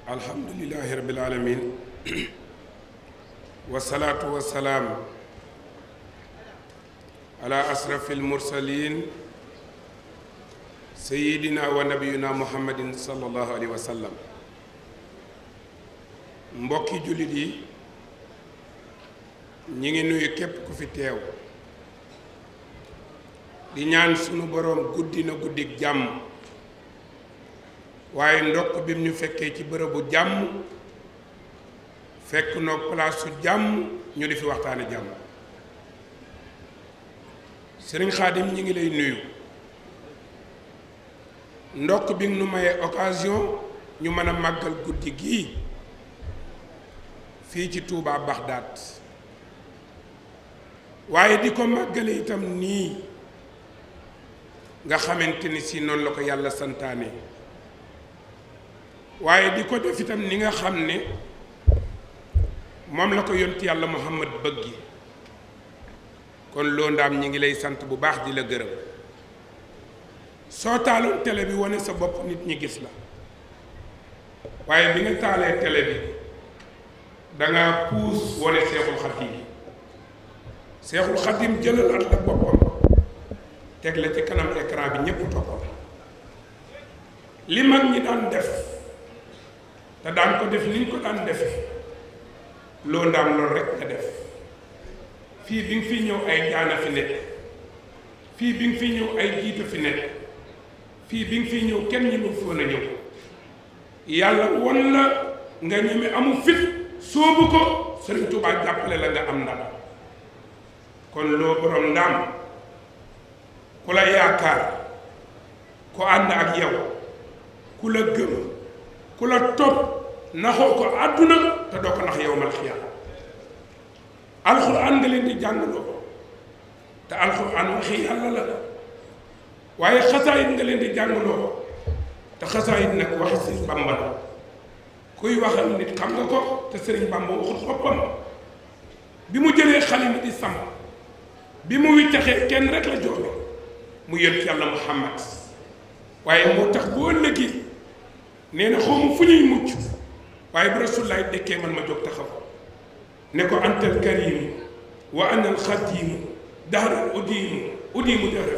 alhamdulillahi rabbil alamin wasalaatu wasalaam ala asrafil mursalin sayidina wa nabiyuna muhammadin sallallahu alayhi wa sallam. mbokki jullit yi ñi ngi nuyu képp ku fi teew di ñaan sunu boroom guddi na guddik jàmm, waaye ndokk bi mu ñu fekkee ci bërëbu jàmm fekk noo palaasu jàmm ñu di fi waxtaane jàmm. sëriñ Xaadim ñi ngi lay nuyu, ndokk bi nu mayee occasion ñu mën a màggal guddi gii fii ci Touba Bagdad, waaye di ko màggale itam nii nga xamante ni si noonu la ko yàlla santaane, waaye di ko def itam ni nga xam ne moom la ko yonti yàlla Muhammad bëggi. kon loo ndaam ñi ngi lay sant bu baax di la gërëm. soo taaloon télé bi wane sa bopp nit ñi gis la, waaye bi nga taalee télé bi danga puus wane Seexul Xadiim. Seexul Xadiim jëlalaat la boppam teg la ci kanam écran bi ñépp topp la. li mag ñi daan def te daan ko def ni ñu ko daan defe loo ndaam loolu rekk nga def. fii bi nga fi ñëw ay jaana fi nekk, fii bi nga fi ñëw ay jiita fi nekk, fii bi nga fi ñëw kenn ñi mu foon a ñëw. yàlla won la nga ñeme amu fit soobu ko Sëriñ Tuubaa jàppale la nga am ndam. kon loo borom ndam ku la yaakaar, ku ànd ak yow, ku la gëm, ku la topp naxoo ko àdduna te doo ko nax yow mal xiyaam. alxuraan nga leen di jàngaloo te alxuraan waxi yàlla la, waaye xasaayit nga leen di jàngaloo te xasaayit nag waxi Sëriñ Bàmba la. kuy waxal nit xam nga ko te Sëriñ Bàmba waxul boppam. bi mu jëlee xalima di samp, bi mu wiccaxee kenn rek la joome mu yonent yàlla Muhammad. waaye moo tax boo ëllëgee nee na xawma fu ñuy mucc, waaye bu Rasulullaay dekkee man ma jóg taxaw ne ko antal karim wa anal xadimu daaral udimu dara